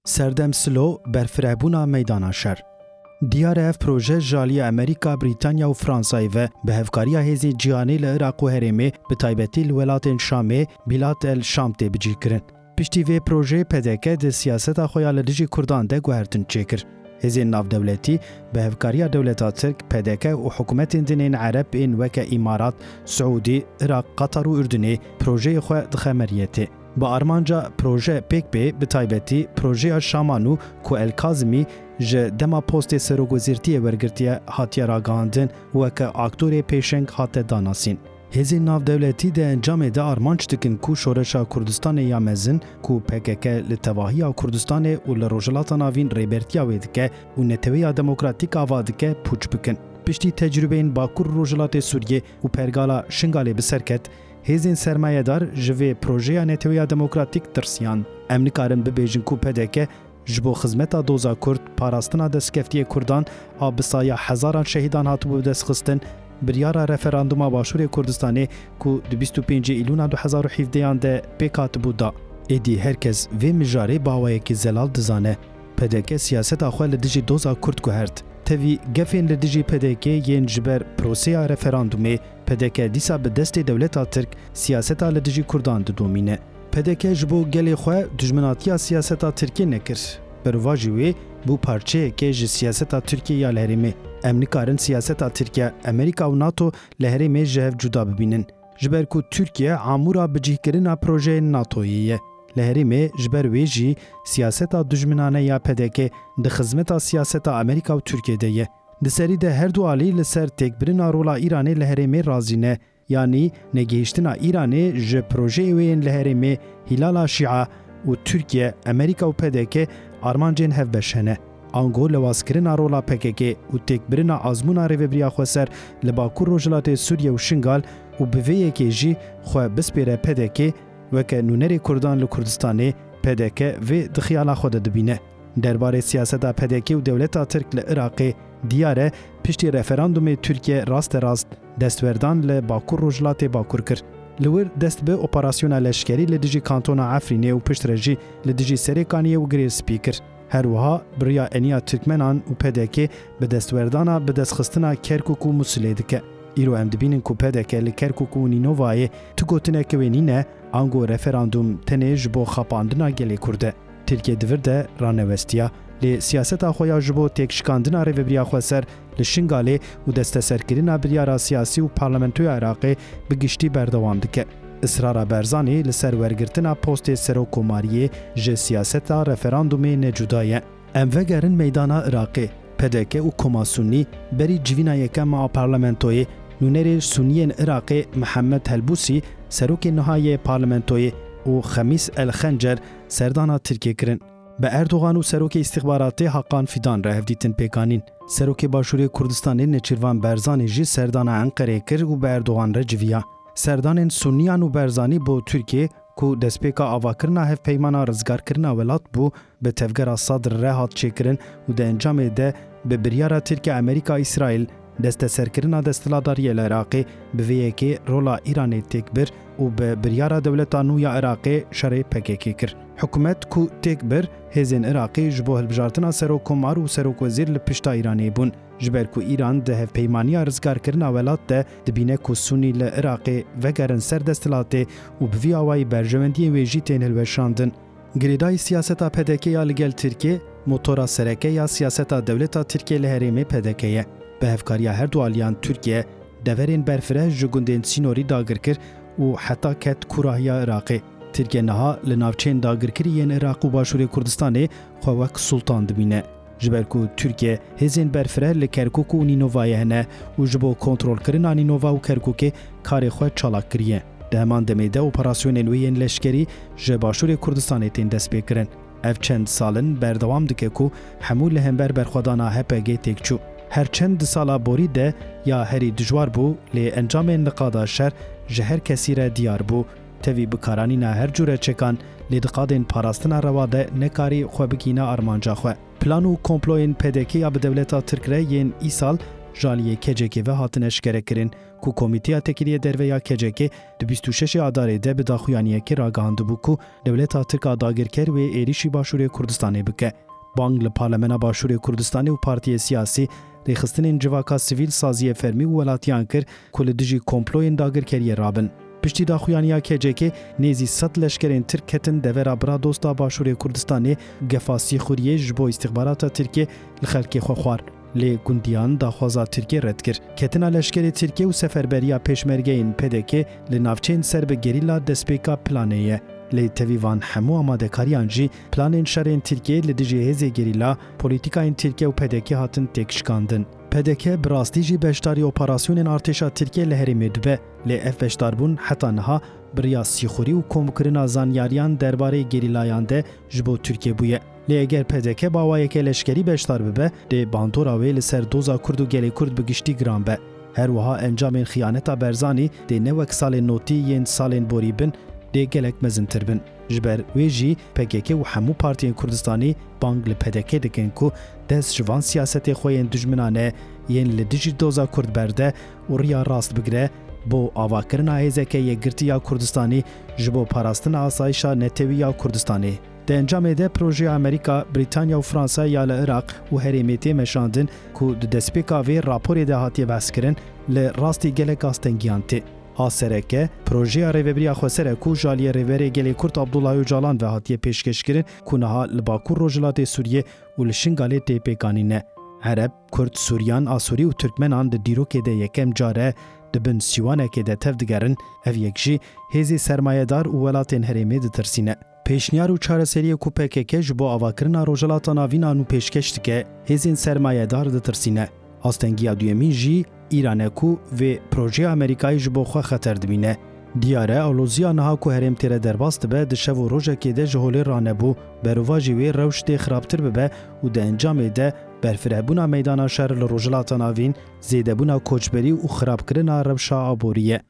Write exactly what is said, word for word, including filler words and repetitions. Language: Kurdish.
Serdem Silo, berfirehbûna meydana şer. Diyar e ev proje ji aliyê Amerîka, Brîtanya û Fransayê ve bi hevkariya hêzên cîhanê li Iraq û herêmê, bi taybetî li welatên Şamê, Bilat el Şam tê bicihkirin. Piştî vê projeyê P D K di siyaseta xwe ya li dijî Kurdan de guhertin çêkir. Hêzên navdewletî bi hevkariya dewleta Tirk, P D K û hikûmetên din ên Ereb ên weke Îmarat, Siûdî, Iraq, Qatar û Urdunê projeyê xwe dixe meriyetê. Bi armanca proje pêk bê, bi taybetî projeya Şamanû ku El Kazimî ji dema postê serokwezîrtiyê wergirtiye hatiye ragihandin û weke aktorê pêşeng hate danasîn. Hêzên navdewletî di encamê de armanc dikin ku şoreşa Kurdistanê ya mezin ku P K K li tevahiya Kurdistanê û li Rojhilata Navîn rêbertiya wê dike û neteweya demokratîk ava dike, pûç bikin. Piştî tecrûbeyên Bakur Rojhilatê Sûriyê û pergala Şingalê bi ser ket, hêzên sermayedar ji vê projeya neteweya demokratîk tirsiyan. Em nikarin bibêjin ku P D K ji bo xizmeta doza Kurd, parastina destkeftiyê Kurdan a bi saya hezaran şehîdan hatibû bidestxistin, biryara referanduma Başûrê Kurdistanê ku di bîst û pêncê Îlûna du hezar û hevdehan de pêk hatibû da. Êdî her kes vê mijarê bi awayekî zelal dizane. P D K siyaseta xwe li dijî doza Kurd guhert. Tevî gefên li dijî P D K yên ji ber proseya referandumê, P D K dîsa bi destê dewleta Tirk siyaseta li dijî Kurdan didomîne. P D K ji bo gelê xwe dijminatiya siyaseta Tirkiyê nekir. Berovajî wê bû parçeyeke ji siyaseta Tirkiyê ya li herêmê. Em nikarin siyaseta Tirkiye, Amerîka û NATO li herêmê ji hev cuda bibînin. Ji ber ku Tirkiye amûra bicihkirina projeyên NATOyê ye. Li herêmê ji ber wê jî siyaseta dijminane ya P D K di xizmeta siyaseta Amerîka û Tirkiyê de ye. Di serî de her du alî li ser têkbirina rola Îranê li herêmê razî ne, yanî negihîştina Îranê ji projeyê wê yên li herêmê Hîlala Şîa û Tirkiye, Amerîka û P D K armancên hevbeş hene. Ango lewazkirina rola P K K û têkbirina azmûna Rêvebiriya Xweser li Bakur Rojhilatê Sûriye û Şingal û bi vê yekê jî xwe bispêre P D K weke nûnerê Kurdan li Kurdistanê, P D K vê di xiyala xwe de dibîne. Derbarê siyaseta P D K û dewleta Tirk li Iraqê, diyar e piştî referandumê Tirkiye rasterast destwerdan li Bakur Rojhilatê Bakur kir. Li wir dest bi operasyona leşkerî li dijî kantona Efrînê û piştre jî li dijî Serêkaniyê û Girê Spî kir. Her wiha bi riya eniya Tirkmenan û P D K bi destwerdana bidestxistina Kerkûk û Mûsilê dike. Îro em dibînin ku P D K li Kerkûk û Nînovayê tu gotineke wê nîne, ango referandûm tenê ji bo xapandina gelê Kurd e. Tirkiye di vir de ranewestiya, lê siyaseta xwe ya ji bo têkşikandina Rêvebiriya Xweser li Şingalê û desteserkirina biryara siyasî û parlamentoya Iraqê bi giştî berdewam dike. Israra Barzanî li ser wergirtina postê serokkomariyê ji siyaseta referandumê ne cuda ye. Em vegerin meydana Iraqê. P D K û Koma Sunî berî civîna yekem a parlamentoyê, nûnerê Suniyên Iraqê Mihemed Helbûsî, serokê niha yê parlamentoyê, û Xemîs El Xencer serdana Tirkiyê kirin. Bi Erdogan û serokê îstixbaratê Hakan Fidan re hevdîtin pêk anîn. Serokê Başûrê Kurdistanê Nêçîrvan Barzanî jî serdana Enqereyê kir û bi Erdogan re civiya. Serdanên Suniyan û Barzanî bo Tirkiyê ku destpêka avakirina hevpeymana rizgarkirina welat bû, bi tevgera Sadr re hat çêkirin û di encamê de bi biryara Tirkiye, Amerîka, Îsraîl desteserkirina desthilatdariyê li Iraqê, bi vê yekê rola Îranê têk bir û bi biryara dewleta nû ya Iraqê şerê P K K kir. Hikûmet ku têk bir, hêzên Iraqê ji bo hilbijartina serokkomar û serokwezîr li pişta Îranê bûn. Ji ber ku Îran di hevpeymaniya rizgarkirina welat de dibîne ku Sunî li Iraqê vegerin ser desthilatê û bi vî awayî berjewendiyên wê jî tên hilweşandin. Girêdayî siyaseta P D K ya li gel Tirkiyê, motora sereke ya siyaseta dewleta Tirkiyê li herêmê P D K ye. Bi hevkariya her du aliyan Tirkiye deverên berfireh ji gundên sînorî dagir kir û heta ket kûrahiya Iraqê. Tirkiye niha li navçeyên dagirkirî yên Iraq û Başûrê Kurdistanê xwe wek sultan dibîne. Ji ber ku Tirkiye hêzên berfireh li Kerkûk û Nînovayê hene û ji bo kontrolkirina Nînova û Kerkûkê karê xwe çalak kiriye. Di heman demê de operasyonên wê yên leşkerî ji Başûrê Kurdistanê tên destpêkirin. Ev çend sal in berdewam dike ku hemû li hember berxwedana H P G têk çû. Her çend di sala borî de ya herî dijwar bû, lê encamên li qada şer ji her kesî re diyar bû. Tevî bikaranîna her cûre çekan, lê di qadên parastina rewa de nekarî xwe bigihîne armanca xwe. Plan û komployên P D K ya bi dewleta Tirk re yên îsal ji aliyê K C K ve hatin eşkerekirin ku Komîteya Têkiliyê Derve ya K C K di bîst û şeşê Adarê de bi daxuyaniyekê ragihandibû ku dewleta Tirk a dagirker wê êrîşî Başûrê Kurdistanê bike. Bang li Parlemena Başûrê Kurdistanê û partiyê siyasî, rêxistinên civaka sivîl, saziyê fermî û welatiyan kir ku li dijî komployên dagirkeriyê rabin. Piştî daxuyaniya K C K, nêzî sed leşkerên Tirk ketin devera bira dosta Başûrê Kurdistanê, Gefa Sîxuriyê, ji bo îstixbarata Tirkiyê li xelkê xwe xwar. Lê gundiyan daxwaza Tirkiyê red kir. Ketina leşkerê Tirkiyê û seferberiya pêşmergeyên P D K li navçeyên ser bi gerîla destpêka planê ye. Lê tevî van hemû amadekariyan jî planên şerên Tirkiyê li dijî hêzê gerîla, polîtîkayên Tirkiye û P D K hatin têkşikandin. P D K bi rastî jî beşdarî operasyonên artêşa Tirkiyê li herêmê dibe, lê ev beşdarbûn heta niha bi riya sîxurî û komkirina zanyariyan derbarê gerîlayan de ji bo Tirkiyê bûye. Lê eger P D K bi awayeke leşkerî beşdar bibe, dê bandora wê li ser doza Kurd û gelê Kurd bi giştî giran be. Her wiha encamên xiyaneta Berzanî dê ne wek salên notî yên salên borî bin, dê gelek mezintir bin. Ji ber wê jî P K K û hemû partiyên Kurdistanî bang li P D K dikin ku dest ji van siyasetê xwe yên dijminane yên li dijî doza Kurd berde û riya rast bigire bo avakirina hêzeke yekgirtî ya Kurdistanî ji bo parastina asayişa netewî ya Kurdistanê. Di encamê de projeya Amerîka, Brîtanya û Fransa ya li Iraq û herêmê tê meşandin ku di destpêka vê raporê de hatiye behskirin, li rastî gelek astengiyan tê. A sereke, projeya Rêvebiriya Xweser e ku ji aliyê Rêberê Gelê Kurd Abdullah Ocalan ve hatiye pêşkêşkirin ku niha li Bakur Rojhilatê Sûriyê û li Şingalê tê pêkanîne. Ereb, Kurd, Sûriyan, Asûrî û Tirkmenan di dîrokê de yekem car e di bin sîwanekê de tev digerin, ev yek jî hêzê sermayedar û welatên herêmê ditirsîne. Pêşniyar û çareseriyê ku P K K ji bo avakirina Rojhilata Navîn a nû pêşkêş dike, hêzên sermayedar ditirsîne. Astengiya duyemîn jî Îran e ku vê projeya Amerîkayê ji bo xwe xeter dibîne. Diyar e, aloziya niha ku herêm tê re derbas dibe, di şev û rojekê de ji holê ranebû, berovajî wê rewş dê xirabtir bibe û di encamê de berfirehbûna meydana şer li Rojhilata Navîn, zêdebûna koçberî û xirabkirina rewşa aborî ye.